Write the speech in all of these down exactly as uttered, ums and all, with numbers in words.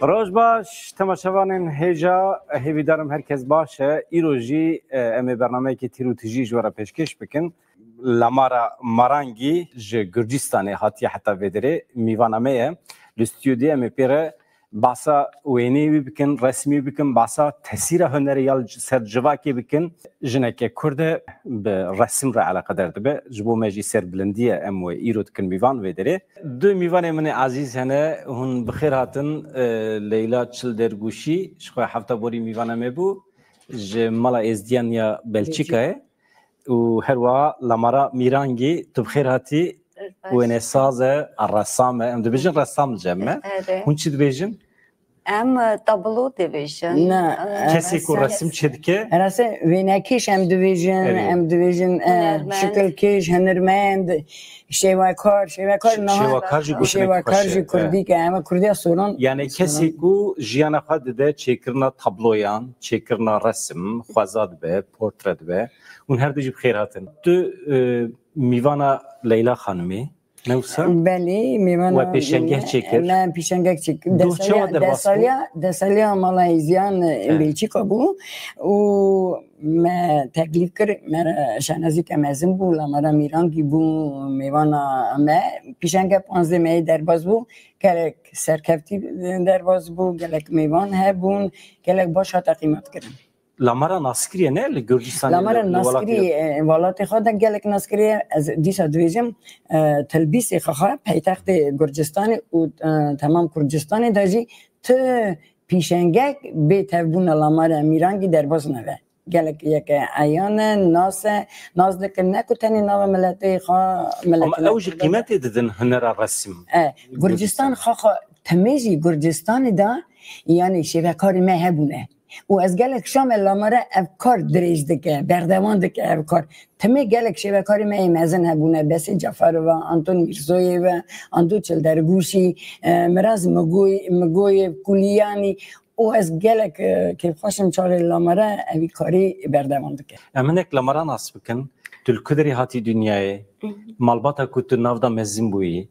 Roj baş, temaşevanên hêja, hêvîdarim her kes baş e. Îro jî, e, em ê bernameyekê tîr û tijî ji we re pêşkêş bikin. Lamara Marangî ji Gurcistanê hatiye heta vê derê mîvana me ye. Li stûdyoyê em ê pê re bahsa wêneyê wî bikin, resmî wî bikin, bahsa tesîra hunerê ya li ser civakê bikin. Jineke Kurd e, bi resim re eleqedar dibe. Ji bo me jî serbilindî ye, em wê îro dikin mîvan vê derê. Du mîvanê min ê ezîz hene, hûn bi xêr hatin, e, Leyla Çildergûşî, ji xwe hefta borî mîvana me bû, ji mala Êzdiyan ya Belçîkayê û herwiha Lamara Mîrangî, tu bi xêr hatî, wênesaz e, a ressam e, em dibêjin ressam li cem me. Erê. Hûn çi dibêjin? Em, e, tablo dibêjin. Na, E, Kesê ku resim çêdike? Rase wênekêş em dibêjin, Erê. em dibêjin, e, Hunermend. şikilkêş, hunermend, şêwekar, şêwekar Ş-, niha şêwekar jî gotinek şêwekar xweş e, jî e. kurdî ke, em kurdiya soran Yani soran. Kesê ku jiyana xwe dide çêkirina tabloyan, çêkirina resim, xweza dibe, portre dibe. Hûn her du jî bi xêr hatin. Tu, e, mîvana Leyla Xanimê, ne wisa? Belê, mîvana We pêşengeh çêkir? Me pêşengeh çêkir. Doh çawa derbas bû? Desaliya, desaliya mala Êzdiyan, e, Evet. Belçîka bû û me teklîf kir, me re şenazîke mezin bû, Lamara Mîrangî bû, mêvana me. Pêşengeh panzdeh meyê derbas bû, gelek serkeftî derbas bû, gelek mêvan hebûn, gelek baş hate qîmetkirin. Lamara naskirî ye ne li Gurcistanê, Lamara li, li welatê naskirî, e, welatê xwe de gelek naskirî ye. Ez dîsa dibêjim, e, Tilbîsê xexa paytextê Gurcistanê û, e, temam Kurdistanê de jî tu pîşengek bê tevbûna Lamara Mîrangî derbas nebe. Gelek yeke eyan e, nas e, nas dikin ne ku tenê nava miletê xwe, Ama miletê ew jî Kurdan. Qîmetê didin hunera resim. E, Gurcistan xwe xwe temê jî Gurcistanê de, yani şêvekarê me hebûne. Û ez gelek şame Lamara ev kar dirêj dike, berdewam dike ev kar. Timê gelek şêvekarê me yê mezin hebûne, Besê Caferova, Anton Mîrzoyê ve, Anto Çildergûşî, e, Miraz Migoy-, Migoyê, Kuliyanî. Û ez gelek, e, kêfxweş im çaxê Lamara evî karî berdewam dike. Em hinek Lamara nas bikin. Tu li ku derê hatî dinyayê? Hı hı. Malbata ku tu nav da mezin bûyî,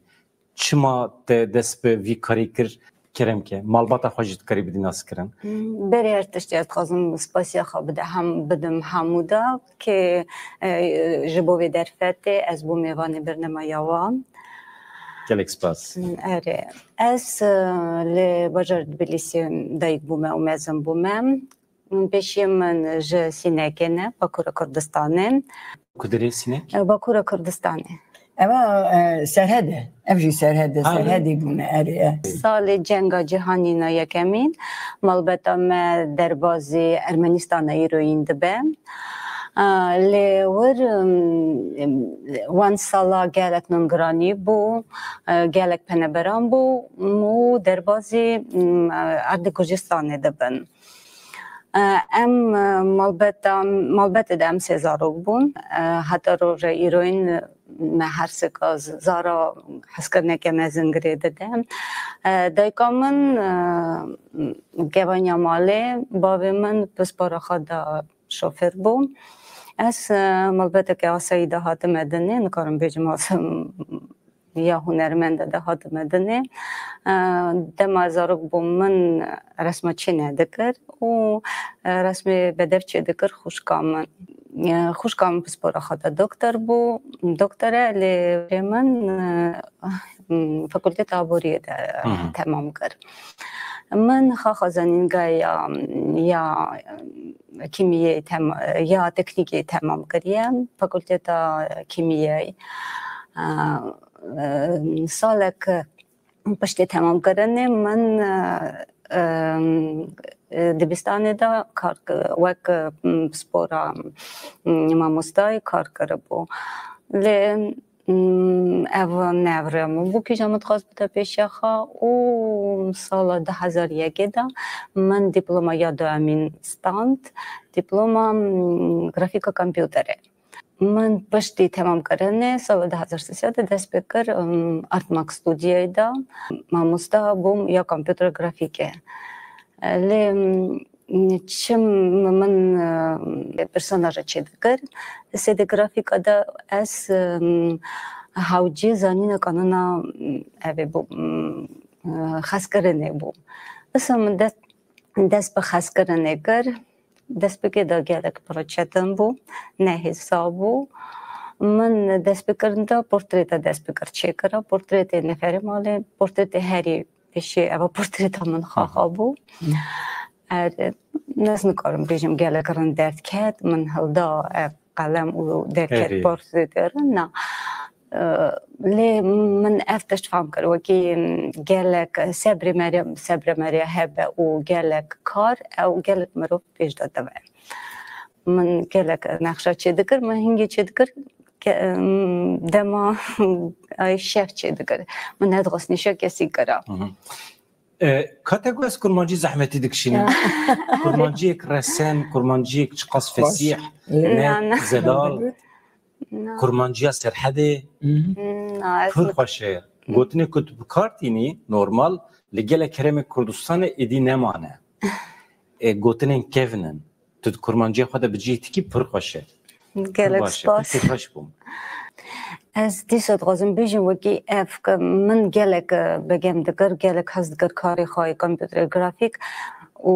çima te dest bi vî karî kir? Kerem ke, malbata xwe jî dikarî bidî naskirin. Hmm, berê her tiştî ez dixwazim spasiya xwe bide hem, bidim hemû de ke, e, ji bo vê derfetê ez bû mêvanê bernameya wan. Gelek spas. Hmm, erê. Ez, e, li bajar Tbilîsê dayik bûme û mezin bûme. Pêşiyê min ji Sînekê ne, Bakûra Kurdistanê. Ku derê Sînek? E, Bakûra Kurdistanê. Eva, e, Serhed e. Ev jî Serhed e. Ha, Serhedî bûne, erê, e. Salê Cenga Cîhanî na yekemîn, malbeta me derbazî Ermenîstana îroyîn dibe. E, lê wir, em, em, wan sala gelek nongiranî bû, e, gelek peneberan bû, û derbazî, em, erdê Gurcistanê dibin. E, em, e, malbeta, malbetê de em sê zarok bûn. E, heta roja îroyîn me her sêka z-, zara hezkirineke mezin girê dide. E, dayika min, e, kevaniya malê, bavê min pispora xwe da şofêr bû. Ez, e, malbeteke asayî de hatime dinê, nikarim bêjim as-, ya hunermende de hatime dinê. E, dema zarok bûm min resma çê nedikir û, e, resmê bedev çê dikir xwişka min. E, xwişka min pispora xwe de doktor bû, doktor e, lê rê min, e, fakulteta aboriyê de Hı hı. temam kir. Min xaxa zanînga ya, ya kîmiyê tem-, ya teknîkê temam kiriye, fakulteta kîmiyê. E, e, salek piştî temamkirinê min, e, e, dibistanê de kar ki-, wek, e, pispora, m, mamostayê kar kiribû. Lê, m, ev ne ev rê min bû, kîja min dixwest bide pêşiya xwe û sala du hezar yekê de min dîploma ya duemîn stand, dîploma, m, grafîka kompûterê. Min piştî temamkirinê sala du hezar sêzdeh de dest pê kir, em, Artmak Studioyê de mamoste bûm ya kompûter grafîkê. Lê, em, çim min, em, personaja çêdikir, sêdê grafîka de ez, em, hewcê zanîna kanûna, em, evê bû, em, xezkirinê bû. Isa min dest, dest bi xezkirinê kir. Destpêkê de gelek pir çetin bû, nehêsa bû. Min destpêkirin de portreta dest bi kir çêkira. Portretê neferê malê, portretê herî pêşî eva portreta min xaxa bû. Er, ez nikarim bêjim gelek rind derket, min hilda ev qelem û derket Herî. Portretê rin, na. Lê min ev tişt fam kir, wekî gelek sebrê me re, sebrê me re hebe û gelek kar, ew gelek mirov pêş de dibe. Min gelek nexşa çêdikir, min hingê çêdikir, ke-, dema ay şev çêdikir. Min nedixwest nîşa kesî kira. Hı hı. E, kate ku ez kurmancî zehmetî dikişînim. Kurmanciyek resen, kurmanciyek çiqas fesîh, Lê- ne Na, na. Zelal. Na. Kurmanciya Serhedê Na, ez pir xweş e. Gotinê ku tu bi kar tînî, normal, li gelek herêmê Kurdistanê êdî nemane. E, gotinên kevin in. Tu di kurmanciya xwe de bi cih tikî pir xweş e. Gelek Baş e, spas. Pir xweş bûm. Ez dîsa dixwazim bêjim, wekî ev ke min gelek, e, begem dikir, gelek hez dikir karê xwe yê kompûterê grafîk û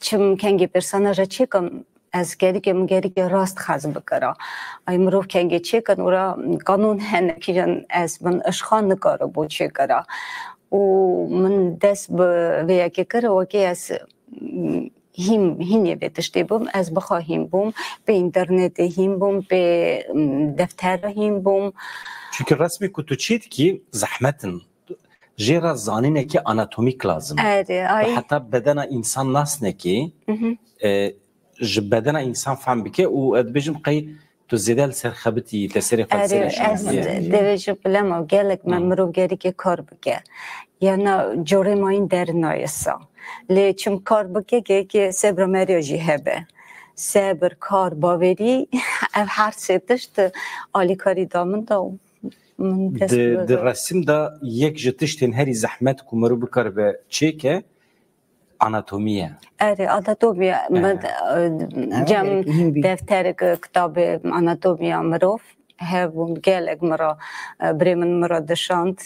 çim kengê pêrsana re çêkim, ez gerîkê min gerîkê rast hez bikira. Ay mirov kengê çêkin û ra qanûn hene kîjan ez min işxa nikaribû çêkira. Û min dest bi vê yekê kir, wekî ez, mm, hîn, hînê vê tiştê bûm, ez bixwe hîn bûm, pê înternetê hîn bûm, pê, mm, deftera hîn bûm. Çunke resmê ku tu çêdikî zehmet in. Jê re zanînekî anatomîk lazim e. Erê, ay. Tu heta bedena însan nas nekî, Mhm. e, ji bedena însan fehm bike û ez dibêjim qey tu zêde li ser xebitî, te serê xwe li Erê, serê ez şandî ye. Divêjim bilema gelek me Hı. mirov gerîkê kar bike. Yana corê mayîn derinaye sa. Lê çim kar bike, gerîkê sebra meriya jî hebe. Sebir, kar, bawerî, ev her sê tişt alîkarî da min da û min dest Di, bi di resim de yek ji tiştên herî zehmet ku mirov bikaribe çêke, anatomî ye. Erê, anatomî ye. Eh. Min, e, Ev cem gerek hîn bî. Defterek, e, kitabê anatomiya mirov hebûn, gelek min re, e, birê min min re dişand.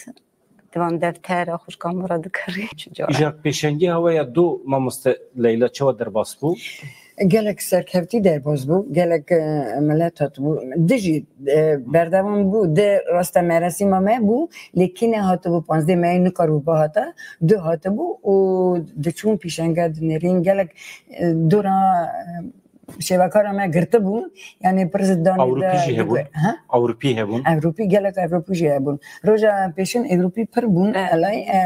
Divan deftera xwişka min re dikirî. Çi cara. Îcar pêşengî hewe ya do mamoste Leyla çawa derbas bû? Gelek serkevtî derbas bû, gelek, e, milet hatibû. Dijî, e, berdewam bû, di rasta merasîma me bû, lê kî nehatibû, panzdeh meyê nikaribû bihata, du hatibû û diçûn pîşenge dinêrîn. Gelek, e, dora, e, şêvekara me girtibûn, yanî pir zidanê Ewropî de jî hebûn? Ha? Ewropî hebûn? Ewropî, gelek Ewropî jî hebûn. Roja pêşin Ewropî pir bûn, Evet. elay, e,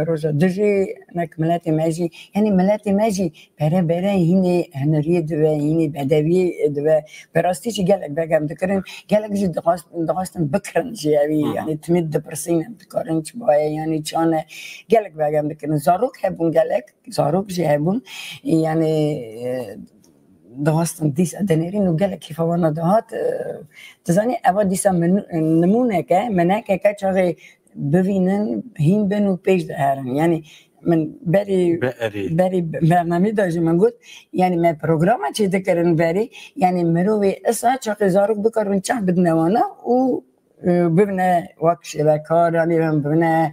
roja dijî nek miletê me jî, yanî miletê me jî Bere bere hînê huneriyê dibe, hînê bedewiyê dibe. Bi rastî jî gelek begem dikirin. Gelek jî dixwast-, dixwastin bikirin jî evî. Hı hı. Yanî timî dipirsîn em dikarin çi baye, yanî çane. Gelek begem dikirin. Zarok hebûn gelek, zarok jî hebûn. Yanî, e, dixwastin dîsa dinêrîn û gelek kêfa wan dihat. E, tu zanî eva dîsa min-, nimûneke, minekeke çaxê bivînin, hîn bin û pêş de herin. Yanî min berî, Be-, erê. berî bernamê de jî min got, yanî me programa çê dikirin berî, yanî mirovê isa çaxê zarok bikarin çax bidine wana û, e, bibine wek şêvekar, yanî bibine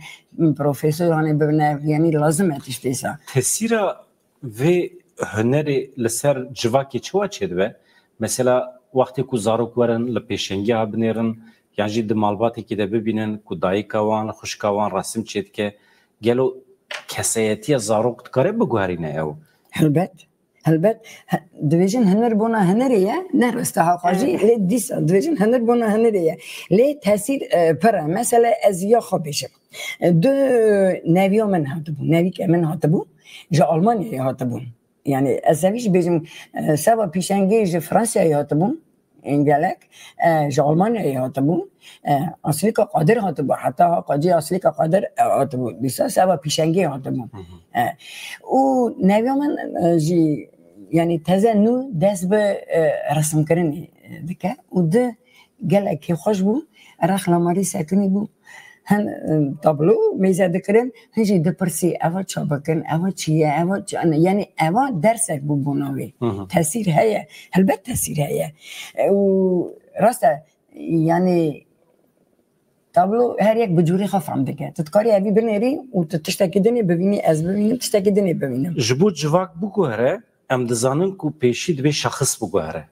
profesor, yanî bibine, yanî lazim e tiştê sa. Tesîra vê hunerê li ser civakê çawa çêdibe? Mesela, wextê ku zarok werin li pêşengiya binêrin, yan jî di malbatekî de bibînin ku dayika wan, xwişka wan resim çêdike, gelo kesayetiya zarok dikare biguherîne ew? Helbet, helbet. He, dibêjin huner bona hunerê ye, ne rasta ha xwe jî, Evet. lê dîsa dibêjin huner bona hunerê ye. Lê tesîr, e, pir e. Mesela ez ya xwe bêjim. E, du neviya min hatibû, nevîke min hatibû, ji Almanyayê hatibû. Yanî ez evî jî bêjim, e, seba pîşengê ji Fransayê hatibûn, ên gelek, e, ji Almanyayê hatibûn, e, Aslîka Qadir hatibû, heta ha qacî Aslîka Qadir, e, hatibû. Dîsa seba pîşengê hatibû. Hı hı. E, û neviya min, e, jî, yanî teze nû dest bi, e, resimkirinê dike û di gelek kêfxweş bû. Rexla me rî sekinî bû. Hin, e, tablo mêze dikirin, hin jî dipirsî, eva ça bikin, eva çi ye, eva çi, yanî eva dersek bû bona wê. Hı hı. Tesîr heye, helbet tesîr heye. E, û rast e, yanî Tablo her yek bi cûrê xwe fehm dike. Tu dikarî evî binêrî û tu tiştekî dinê bibînî, ez bibînim, tiştekî dinê bibînim. Ji bo civak biguhere, em dizanin ku pêşî divê şexis biguhere,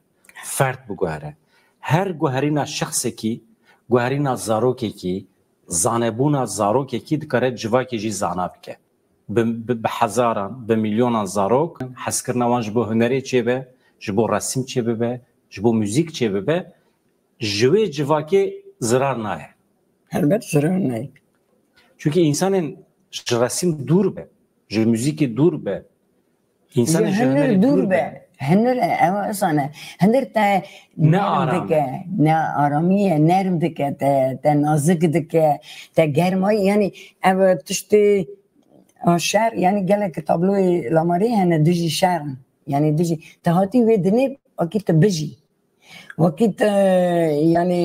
ferd biguhere. Her guherîna şexsekî, guherîna zarokekî, zanebûna zarokekî dikare civakê jî zana bike. Bi, bi, bi hezaran, bi milyonan zarok hezkirina wan ji bo hunerê çêbe, ji bo resim çêbibe, ji bo muzîk çêbibe, ji wê civakê zirar naye. Helbet zirar naye. Çunkî însanên ji resim dûr be, ji muzîkê dûr be, însanên ji hunerê dûr be. Hinir e, ew asan e. Hinir te ne aram dike, ne aramî ye, nerm dike, te, te nazik dike, te germayî, yanî ev tiştê a şer, yanî gelek tabloyê Lamarê hene dijî şer in. Yanî dijî, te hatî wê dinê, wekî tu bijî. Wekî te, yanî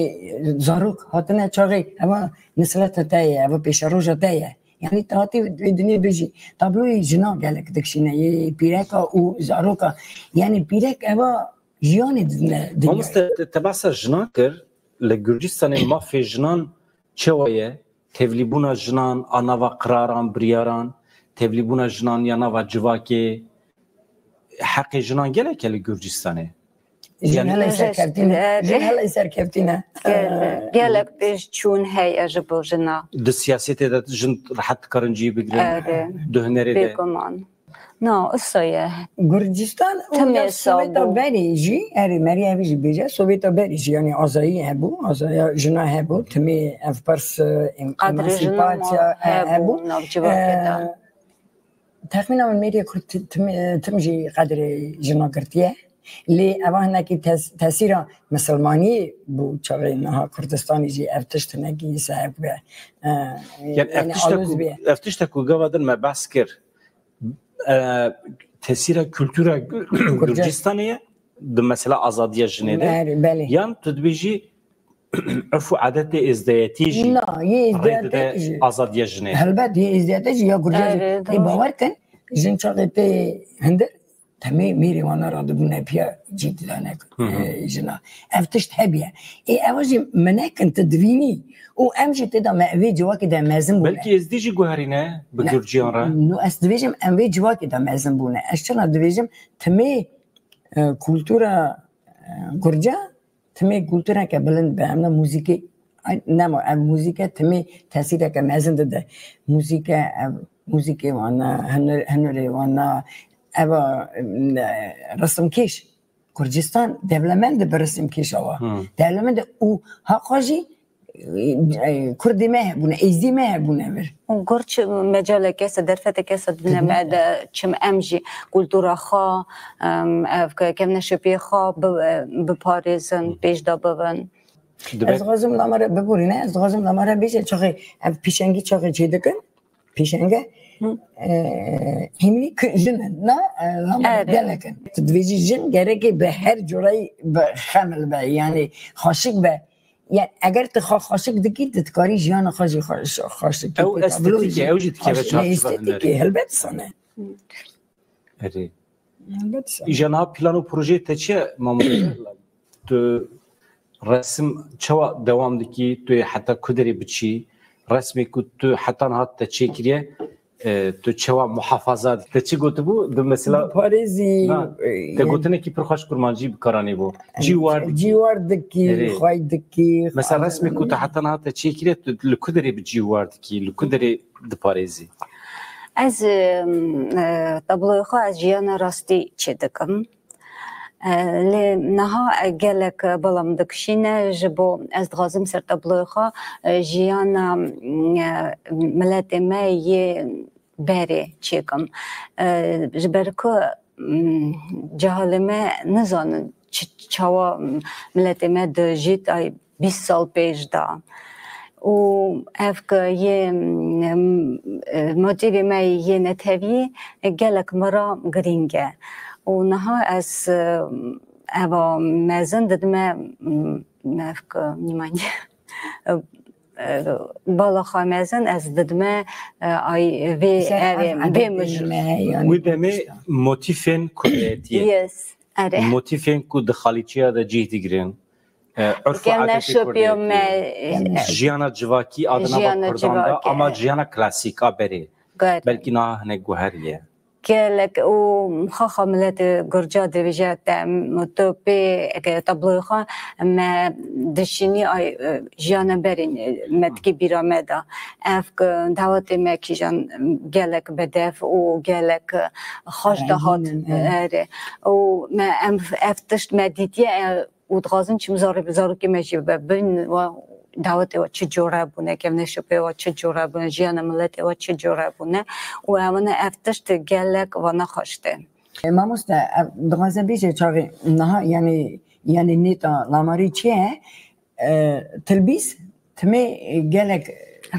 zarok hatine çaxê, eva nisleta te ye, eva pêşeroja te ye. Yanî te hatî wê dinê bijî. Tabloyê jina gelek dikişîne, yê pîreka û zaroka. Yanî pîrek eva jiyanê didine dinyayê. Mamoste, te, te behsa jinan kir, li Gurcistanê mafê jinan çawa ye? Tevlîbûna jinan a nava qiraran, biryaran, tevlîbûna jinan ya nava civakê, heqê jinan gelek e li Gurcistanê? Jin hela serkevtî ne. Jin hela serkevtî ne. Gelek pêş çûn heye ji bo jina. Di siyasetê de jin rehet dikarin cî bigirin. Erê. Di hunerê de. Bêguman. Na, usa ye. Gurcistan û ya Sovêta berê jî, erê, merî ev jî bêje, Sovêta berê jî, yanî azayî hebû, azaya jina hebû, timê ev pers, e, em-, emansîpasiya hebû. Nav civakê de. E, Texmîna min mêrê Kurd ti-, tim, tim jî qedrê jina girtiye. Lê eva hinekî tes-, tesîra misilmaniyê bû çaxê niha Kurdistanê jî ev tişt hinekî sehek be. E, yanî ev tişta ku, ev tişta ku gava din me behs kir, e, tesîra kultura Gurcistanê ye, di mesela azadiya jinê de. Belê. Yan tu dibêjî, urf û adetê êzdeyetî jî rê dide azadiya jinê. Helbet, yê êzdeyetê jî ya Gurca jî. Ê, bawer kin, jin çaxê tê hindir, temê mêrê wana radibûne piya cî didane, e, jina. Ev tişt hebiye. Ê, ewa jî minekin tu divînî û em jî tê de me, vê civakê de mezin bûne. Belkî êzdî jî guherîne bi Gurciyan re. No, ez dibêjim em vê civakê de mezin bûne. Ez çima dibêjim timê, e, kultura, e, Gurca, timê kultureke bilind be, em ne muzîkê, ay, nema, ev muzîke timê tesîreke mezin dide. Muzîke, ev muzîkê wana, hinir-, hinirê wana, eva, em, e, resimkêş. Gurcistan dewlemend e bi resimkêşa wa. Hmm. Dewlemend e û haqa jî, e, e, Kurdê me hebûne, Êzdî me hebûne vir. Û Gurç mecaleke se, derfeteke se didine me de çim em jî kultura xwe, em, ev ke-, kevneşopiyê xwe bi-, e, biparêzin, pêş de bibin. Ez dixwazim lama re biborîne, ez dixwazim lama re bêje, çaxê ev pîşengî çaxê çêdikin, pîşenge, e, hîmî ku jin in, na, e, lama re gelek in. Tu dibêjî jin gerekê bi her cureyî bi xemil be, yanî xweşik be. Ya, eger tu xwe xweşik dikî, tu dikarî jiyana xwe jî xwe-, xweşik dikî. Ew estetîk e, ew jî dikeve çarçova hunerê. Estetîk e, helbet sane. Erê. Helbet sane. Îja niha plan û projeyê te çi ye, mamoste? Tu resim çawa dewam dikî? Tu yê heta ku derê biçî? Resmê ku tu heta niha te çêkiriye, e, tu çawa muhafaza dikî? Te çi gotibû? Di mesela, parêzî, na, e, te gotinekî pir xweş kurmancî bi kar anîbû. Cî war dikî. Cî war dikî, erê, xwey dikî. Mesela resmê ku te heta niha te çêkiriye, tu li ku derê bi cî war dikî, li ku derê diparêzî? Ez, e, tabloyê xwe ez jiyana rastî çêdikim. E, lê niha, e, gelek, e, bela min dikişîne, ji bo ez dixwazim ser tabloyê xwe, e, jiyana, e, miletê me yê berê çêkim. E, ji ber ku, m, cehalê me nizanin çi, çawa miletê me dijît, ay, bîst sal pêş de. Û ev ke yê, em, e, motîfê me yê netewî, e, gelek me re girîng e. Û niha ez, e, eva mezin didime, m, ev ke nîmanî, e, e, bala xwe mezin ez didime, e, ay vê, erê, vê mij-, wî demê motîfên kurdiyetiyê. Yes, erê. Motîfên ku di xalîçeya de cih digirin. E, urf û Kevne adetê şopiyo Kurdê me, ki. Jiyana civakî adina Jiyana Kurdan da, civakî, ama e. Jiyana klasîk a berê. Gayet. Belkî niha hinek guheriye. Gelek û xaxa miletê Gurca dibêje te, tu pê, eke tabloyê xwe me dişînî ay, e, jiyana berî, e, me dikî bîra me da. Ev ki dawetê me kîjan gelek bedef û gelek, e, xweş Rengîn dihat, in, e. Erê. Û me em ev tişt me dîtiye, e, û dixwazin çim zarok-, zarokê me jî be, bin wa dawetê wa çi cure bûne, kevneşopê wa çi cure bûne, jiyana miletê wa çi cure bûne û ewana ev tişt gelek vana xweş de. E, mamoste, ev dixwaze bêje çaxê niha, yani, yani nêta lamarî çi ye? E, tilbîs timê gelek,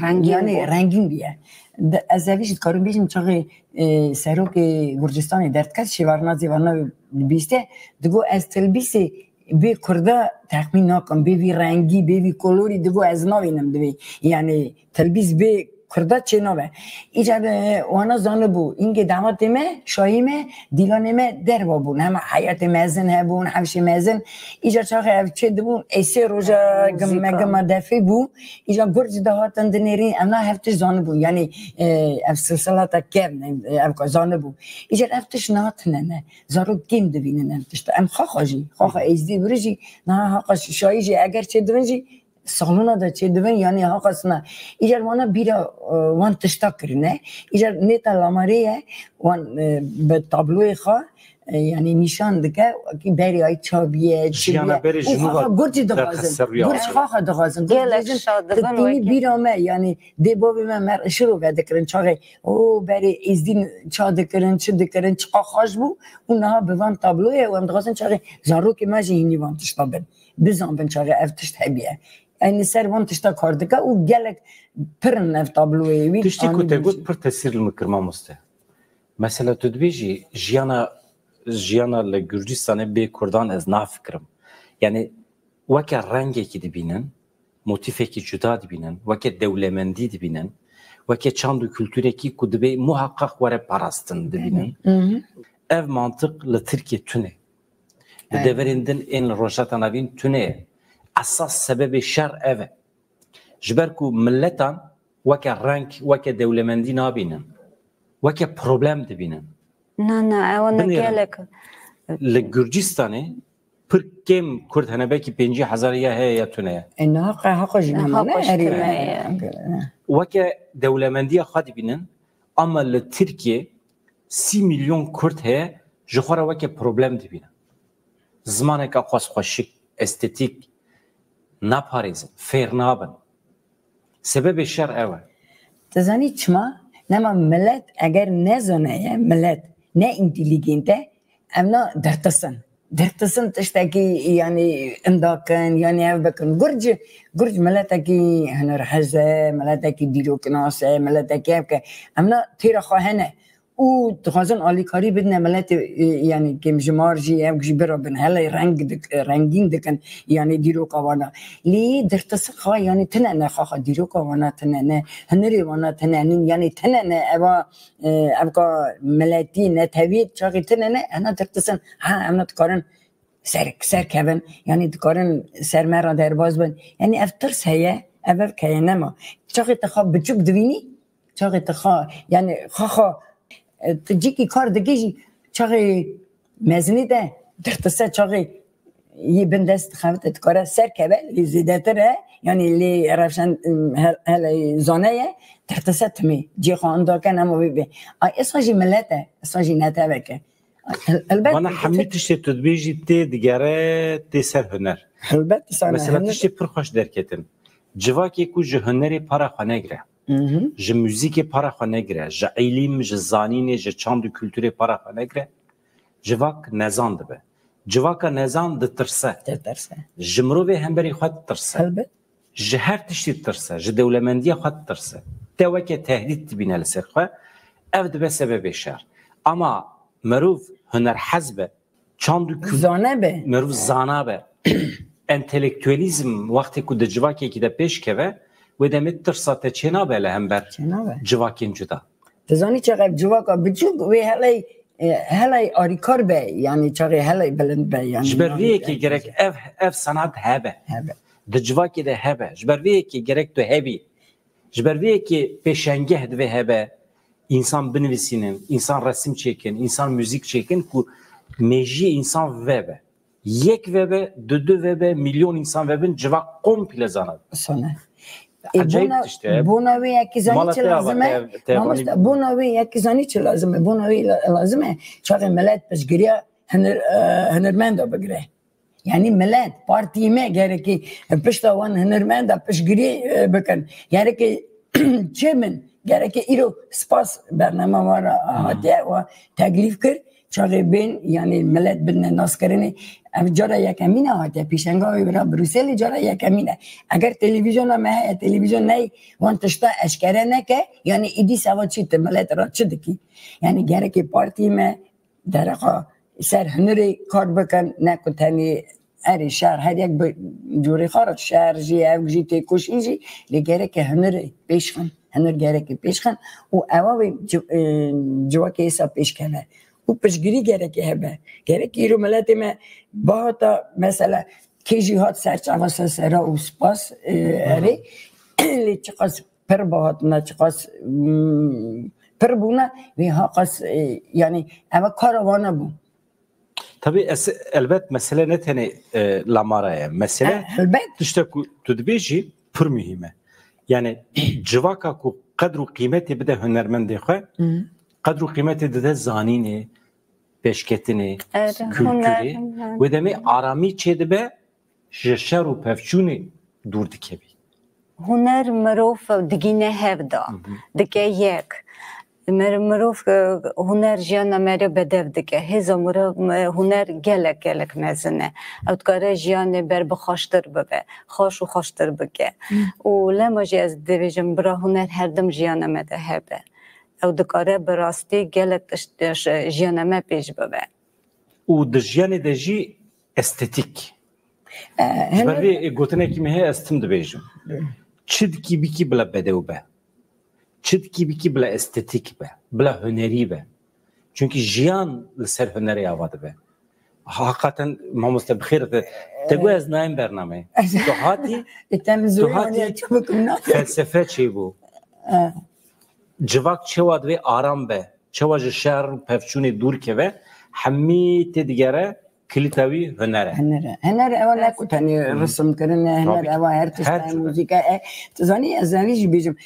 Rengîn yani bû. Rengîn bûye. De, ez evî jî dikarim bêjim çaxê, e, serokê Gurcistanê derdiket şêvarna zêvarna bîste, digo ez tilbîsê bê kurda texmîn nakim, bê vî rengî, bê vî kolorî, digo ez navênim divê. Yani tilbîs bê kurda çê nabe. Îcar, e, wana zanibû, îngê dawetê me, şayî me, dîlanê me derva bûn. Hema heyetê mezin hebûn, hevşê mezin. Îcar çaxê ev çê dibûn, ê sê roja gim-, me gima defê bû. Îcar gurc dihatin dinêrîn, em na hev tişt zanibûn. Yani, e, ev silsilata kevn, e, ev ka zanibû. Îcar ev tişt niha tine ne. Zarok kêm dibînin ev tişt. Em xaxa jî, xaxa êzdî biri jî, niha haqa şayî jî, eger çê dibin jî, salona de çêdibin, yanî haqasina. Îcar wana bîra, e, wan tişta kirine. Îcar nêta lamarê ye, wan, e, bi tabloyê xwe, e, yanî nîşan dike, wekî berê ay çabiye, Jiyana çibiye. Berê Û ji nû xaxa ve gurcî dixwazin. Derxist ser rûya Gurc xwe. Xaxa dixwazin. Gurc Gelek dibêjin, şa dibin tu tînî wekî. Bîra me, yanî dê bavê me mer şiro vedikirin, çaxê, o berê êzdîn ça dikirin, çi dikirin, çiqa xweş bû. Û niha bi van tabloyê û em dixwazin çaxê zarokê me jî hînî van tişta bin. Bizanbin çaxê ev tişt hebiye. Em li ser van tişta kar dike û gelek pir in ev tabloyê wî. Tiştê ku te got pir tesîr li min kir, mamoste. Mesela tu dibêjî jiyana, jiyana li Gurcistanê bê Kurdan ez nafikirim. Yani weke rengekî dibînin, motîfekî cuda dibînin, weke dewlemendî dibînin, weke çand û kulturekî ku dibê muhaqqaq were parastin dibînin. Hı hı. Ev mantiq li Tirkiye tune. Li Evet. deverên din ên li Rojhilata Navîn tune ye. Esas sebebê şer ev e. Ji ber ku miletan weke reng, weke dewlemendî nabînin. Weke problem dibînin. Na, na, ewana Binêrin. Gelek. Li Gurcistanê pir kêm Kurd hene, belkî pêncî hezar ya heye ya tune ye. E, niha qe haqa jî Ne, nemane, haqa jî erê. Tune ye. Weke dewlemendiya xwe dibînin, ama li Tirkiye sî milyon Kurd heye, ji xwe re weke problem dibînin. Zimaneke xwest xweşik, estetîk, naparêzin, fêr nabin. Sebebê şer ew e. Tu zanî çima? Nema milet eger ne zane ye, milet ne întîlîgent e, em na dertisin. Dertisin tiştekî, yanî, indakin, yanî ev bikin. Gurc, Gurc miletekî hunerhez e, miletekî dîroknas e, miletekî ev ke. Em na têra xwe hene. Û dixwazin alîkarî bidine miletê, e, yanî kêmjimar jî, ew jî bira bin. Hele reng dik-, rengîn dikin, yanî dîroka wana. Lê dertisin xwe, yanî tine ne xaxa dîroka wana tine ne, hunerê wana tine nin, yanî tine ne eva, e, evka miletî, netewî çaxî tine ne, ena dertisin. Ha, em ne dikarin ser, serkevin, yanî dikarin ser me re derbas bin. Yanî ev tirs heye, ev ev heye nema. Çaxê te xwe biçûk divînî, çaxê te xwe, yanî xwe xwe, e, tu cîkî kar dikî jî, çaxê mezinî de dertise, çaxê yê bin dest dixebite, dikare serkeve, lê zêdetir e, yanî lê rewşen, hel-, hele zane ye, dertise timê, cê xwe inda ke nema wê bê. Ay, esa jî milet e, esa jî netewek e. Ay, el-, elbet Bana hemî tiştê tu dibêjî tê digere, tê ser huner. Elbet, sana Mesela huner. Tiştê pir xweş derketin. Civakê ku ji hunerê para xwe negire, Hı hı. Ji muzîkê para xwe negire, ji îlîm, ji zanînê, ji çand û kulturê para xwe negire, civak nezan dibe. Civaka nezan ditirse. Ditirse. Ji mirovê hemberî xwe ditirse. Elbet. Ji her tiştî ditirse, ji dewlemendiya xwe ditirse. Te weke tehdît dibîne li ser xwe, ev dibe sebebê şer. Ama merov hunerhez be, çand û kul-, Zane be. Merov zana be. Entelektuelîzm wextê ku di civakekî de pêş keve, wê demê tirsa te çênabe li hember Çênabe. Civakên cuda. Tu zanî çax ev civaka biçûk wê heley E, helay arîkar be, yani çaxê helay bilind be, yani. Ji ber vê yekê gerek ev, ev sanat hebe. Hebe. Di civakê de hebe. Ji ber vê yekê gerek tu hebî. Ji ber vê yekê pêşengeh divê hebe. Însan binivîsînin, însan resim çêkin, însan muzîk çêkin ku mêjiyê însan vebe. Yek vebe, du du vebe, milyon însan vebin, civak komple zana. Sone. E, bona, bona wê yekî zanî çi lazim e? Mamoste, bona wê yekî zanî çi lazim e? Bona wê lazim e çaxê milet piştgiriya hunermenda bigire. Yani milet, partiyê me gerekî pişta wan hunermenda piştgirî bikin. Gerekî çê min, gerekî îro spas bernama wan re hatiye û teklîf kir. Çaxê bên, yani milet bidine naskirinê. Ev cara yekemîn e hatiye. Pêşenga wê bira Brukselê cara yekemîn e. Eger televîzyona me heye, televîzyon ney wan tişta eşkere neke, yani îdî seva çi tu milet re çi dikî? Yani gerekê partiyê me dereqa ser hunirê kar bikin, ne ku tenê erê şer her yek bi cûrê xwe re şer jî, ev jî têkoşîn jî, lê gereke hunirê pêşxin. Hunir gereke pêşxin û ewa wê civakê êsa pêşkeve. Û piştgirî gerekê hebe. Gerek îro miletê me bihata mesela kê jî hat ser çava sesera û spas erê lê çiqas pir bihatine, çiqas pir bûne vê haqas yani eve kara wane bû. Tabii ez, elbet mesele ne tenê e, Lamara ye. Mesele tişte ku tu dibêjî pir muhîm e. Yani civaka ku qedr û qîmetê bide hunermendê xwe, qedr û qîmetê dide zanînê, pêşketinê, kulturê. Wê demê aramî çêdibe, ji şer û pevçûnê dûr dikevî. Huner mirov digîne hev de, dike yek. Mirov huner jiyana me re bedev dike. Hêza mirov huner gelek gelek mezin e. Ew dikare jiyanê ber bi xweştir bibe, xweş û xweştir bike. Û lema jî ez dibêjim bira huner herdim jiyana me de hebe. Ew dikare bi rastî gelek tişt jiyana me pêş bibe. Û di jiyanê de jî estetîk. Ji ber vê gotinekî me heye ez tim dibêjim. Çi dikî bikî bila bedew be. Çi dikî bikî bila estetîk be. Bila hunerî be. Çunkî jiyan li ser hunerê ava dibe. Heqaten mamoste bi xêr te, te got ez nayêm bernameyê. Tu hatî, tu hatî felsefe çêbû. Civak çewa divê aram be. Çewa ji şer û pevçûnê dûr keve, hemî tê digere kilîta wî huner e. Huner e. Huner ewa ne ku tenê risim kirin e, huner ewa her tişt e, muzîka e. Tu zanî ez zanî jî bêjim,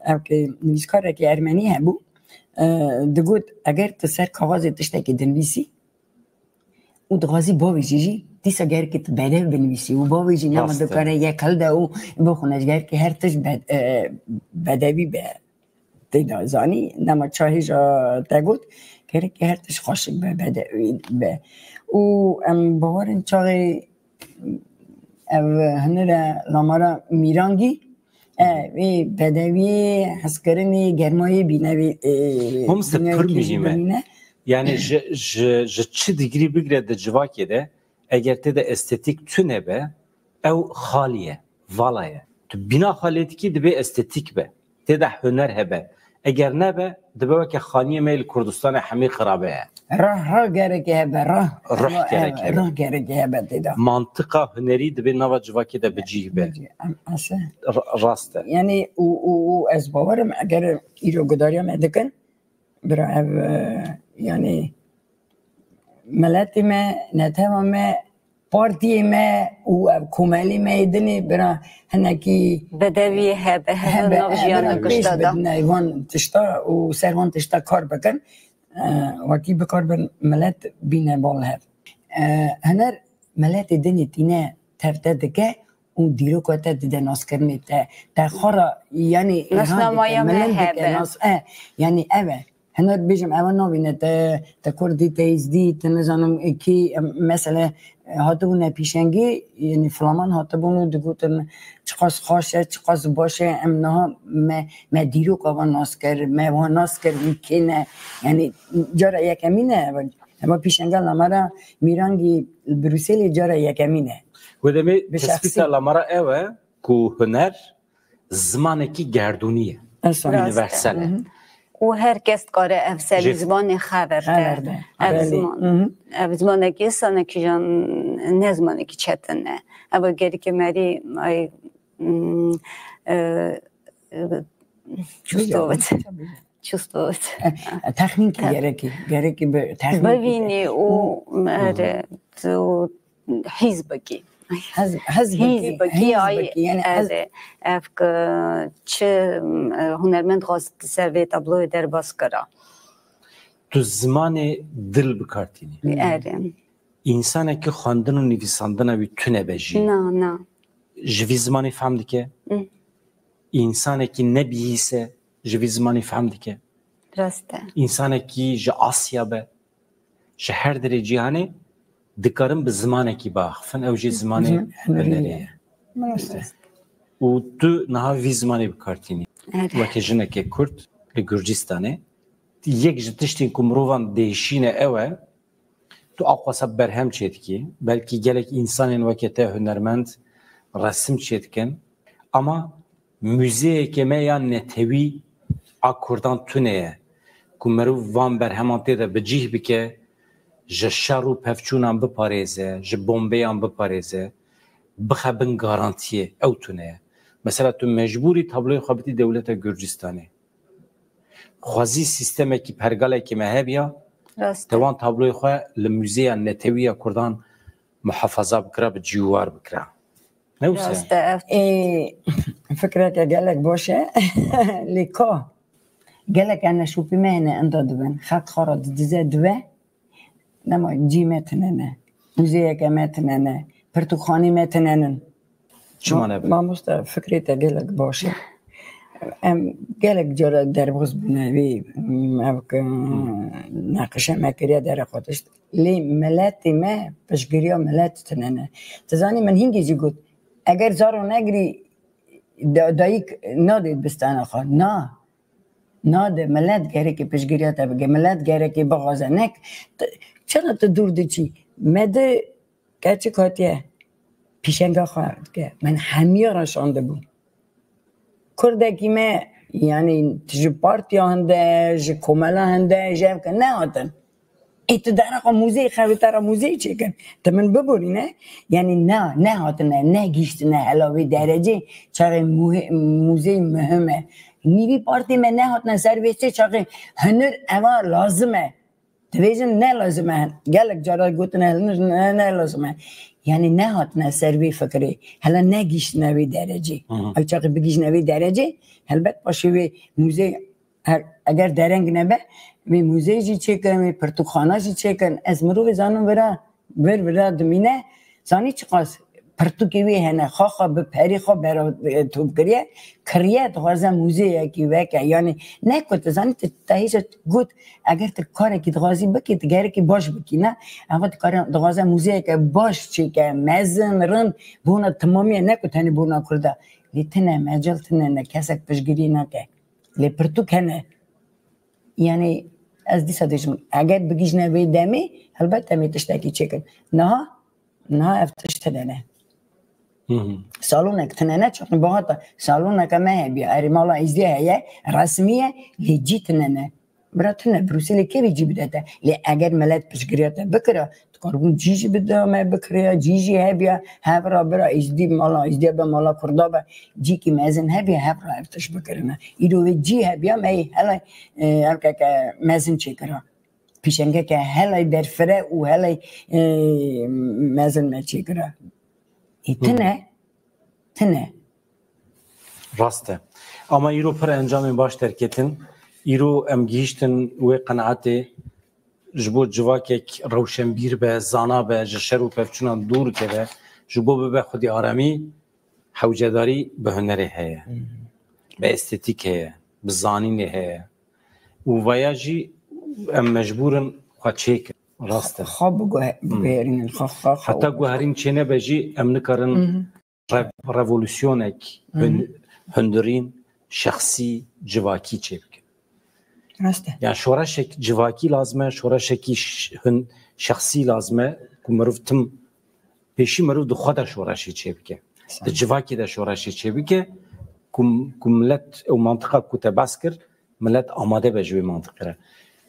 ev ki nivîskarekî ermenî hebû, digot eger tu ser kaxazê tiştekî dinivîsî, û dixwazî bavêjî jî, dîsa gerkê tu bedev binivîsî û bavêjî nema dikare yek hilde û bixwine ji gerkê her tişt bedevî be. Tê de zanî, nema çahêja te got, gerkê her tişt xweşik be, bedevî be. Û em bawerin çaxê ev hunire Lamara Mîrangî, E, wê bedewiyê, hezkirinê, germayê bîne wê. Mamoste, pir muhîm e. Yani ji, ji, ji çi digirî bigire di civakê de, eger tê de estetîk tune be, ew xalî ye, vala ye. Tu bîna xalê dikî, dibê estetîk be. Tê de huner hebe. Eger nebe, dibe weke xaniyê me li Kurdistanê hemî xirabe ye. Rah, rah gerekê hebe, rah. Ruh gerekê hebe. Ruh gerekê hebe tê de. Mantiqa hunerî dibê nava civakê de bi cih be. Rast e. Yani û, û, û ez bawerim eger îro gudariya me dikin, bira ev e, yani miletê me, netewa me, partiyê me û ev komelî me yê dinê bira hinekî bedewiyê hebe, hebe nav jiyana gişta da. Van tişta û ser van tişta kar bikin, e, wekî bikarbin milet bîne bal hev. E, huner miletê dinê tîne tev te dike û dîroka te dide naskirinê te. Te xwe re, yanî îlham dike, milind dike, nas, e, yanî ev e. Hene bêjim ewa navîne te, te kurdî, te êzdî, te nizanim kî, em, mesele, e, hatibûne pîşengî, yanî filaman hatibûn û digotin çiqas xweş e, çiqas baş e, em niha me, me dîroka van nas kir, me wan nas kir wî kê ne. Yanî cara yekemîn e ev. Ema pîşenga Lamara Mîrangî li Brukselê cara yekemîn e. Wê demê tespîta Lamara ew e ku huner zimanekî gerdûnî ye. Universal e. û her kes dikare ev serî Jê- zimanê xever de. Xever de. Ev Belê. ziman. Mhm. Ev zimanekî sanekî jan ne zimanekî çetin e. Ev gelekî merî ay, mm, e, e, çusto bit. Çusto bit. Texmîn ki gerekî. Gerekî bi texmîn ki. Bivînî û ere tu hîz bikî. Hez, hez Hîz bikî. bikî ay Yani hez, ere. Ev ki çi e, hunermend xwest ser vê tabloyê derbas kira. Tu zimanê dil bikartînî. Ere. Însanekî xwendin û nivîsandina wî tune be jî. Na, na. Ji vî zimanê fehm dike. Hı. Însanekî nebihîse ji vî zimanê fehm dike. Rast e. Însanekî ji Asya be, ji her derê cîhanê dikarin bi zimanekî biaxifin. Ew jî zimanê Ziman- hunerê ye. Rast e. Û tu niha vî zimanê bikartînî. Evet. Weke jineke Kurd li Gurcistanê, yek ji tiştên ku mirovan dêşîne ew e, tu aqwasa berhem çêdikî, belkî gelek însanên weke te hunermend resim çêdikin, ama muzeyeke me ya netewî a Kurdan tune ye, ku meriv van berheman tê de bi cih bike, ji şer û pevçûnan biparêze, ji bombeyan biparêze, bixe bin garantiyê, ew tune ye. Mesela tu mecbûrî tabloyê xwe bidî dewleta Gurcistanê. Xwezî sîstemekî pergalekî me hebiya, Rast te e. wan tabloyê xwe li Muzeya Netewî ya Kurdan muhafaza bikira, bi cî û war bikira. Ne wisa? Rast e. Ev Ê, fikreke gelek baş e. Lê ka gelek ene şopî me hene enda dibin. Xelk xara didize dibe. Nema cî me tinene. Muzeyeke me tinene. Pirtûkxanê me tinenin. Çima nebe? Mamoste, fikrê te gelek baş e. Em gelek cara derbas bûne vê, em, ev ki neqişe me kiriye derexwe tişt. Lê miletê me piştgiriya milet tinene. Tu zanî min hingê jî got, eger zaro negirî da- dayik nadê dibistana xwe. Na. Nade, milet gerekê piştgiriya te bike. Milet gerekê bixwaze. Nek, t- çira tu dûr diçî? Me di keçik hatiye pîşenga xwe dike. Min hemiya re şandibû. Kurdekî me, yanî ji partiya hinde, ji komela hinde, ji ev ke nehatin. Ê tu dera xwe muzeyê xew te re muzeyê çêkin. Tu min biborîne, yanî ne, nehatine, negihiştine hela wê derecê, çaxê muhi- muzey muhim e. Nîvî partî me nehatine ser vê çê çaxê hunir eva lazim e. Dibêjin ne lazim e. Gelek cara gotine hunir ne, ne lazim e. Yanî nehatine ser vê fikirê. Hela negihiştine vê derecê. Hı hı. Ew çaxê bigihîjine vê derecê, helbet paşê wê muzey her, eger dereng nebe, wê muzey jî çêkin, wê pirtûkxana jî çêkin. Ez mirovê zanim vira, vir vira dimîne, zanî çiqas pirtûkê wê hene, xaxa bi perî xwe bera, e, top kiriye, kiriye, dixwaze muzeyekî veke. Yanî ne ku tu zanî, tu te hêja got, eger tu karekî dixwazî bikî, tu gerekî baş bikî, ne? Eva dikare, dixwaze muzeyeke baş çêke, mezin, rind, bona timamiye, ne ku tenê bona Kurda. Lê tine, mecel tine, ne kesek piştgirî nake. Lê pirtûk hene. Yanî ez dîsa dibêjim, eger bigihîjine vê demê, helbet em ê tiştekî çêkin. Niha, niha ev tişt tine ne. Hı hı. Salonek tine ne, çaxê bihata saloneke me hebiya, erê mala Êzdî heye, resmî ye, lê cî tine ne. Bira tune, Brukselê kê vê cî bide te? Lê eger milet piştgiriya te bikira, dikaribûn cî jî bide me bikiriya, cî jî hebiya, hev ra bira Êzdî mala Êzdiya be, mala Kurda be, cîkî mezin hebiya, hev ra ev tişt bikirine. Îro vê cî hebiya, me yê helay, e, erkeke mezin çêkira. Pîşengeke helay berfire û helay, e, mezin me çêkira. Ê tine, tine. Rast e. Ama îro pir encamên baş derketin. Îro em gihîştin wê qenaetê, ji bo civakek rewşenbîr be, zana be, ji şer û pevçûnan dûr keve, ji bo bibe xwedî aramî, hewcedarî bi hunerê heye, bi estetîk heye, bi zanînê heye. Û vaya jî em mecbûr in xwe çêkin. Rast e. Xwe biguhe-, biguherînin, xwe, xwe, xwe. Heta guherîn çênebe jî em nikarin rev-, revolûsyonek hun-, hundirîn şexsî, civakî çêbikin. Rast e. Yani şoreşek civakî lazim e, şoreşekî ş-, hun-, şexsî lazim e, ku meriv tim pêşî meriv di xwe de şoreşê çêbike. Di civakî de şoreşê çêbike, ku, ku milet ew mantiqa ku te behs kir, Millet amade be ji wê mantiqê re.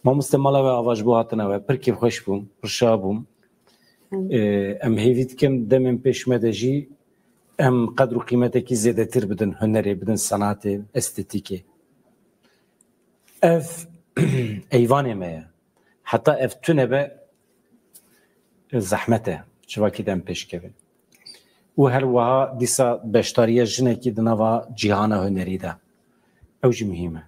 Mamoste, mala we ava ji bo hatina we pir kêfxweş bûm, pir şa bûm. Ee, em hêvî dikin demên pêş me de jî em qedr û qîmetekî zêdetir bidin hunerê, bidin senatê, estetîkê. Ev eyvanê me ye. Heta ev tune be, zehmet e, çivakî de em pêşkevin. Û her wiha dîsa beşdariya jinekî di nava cîhana hunerî de. Ew jî muhîm e.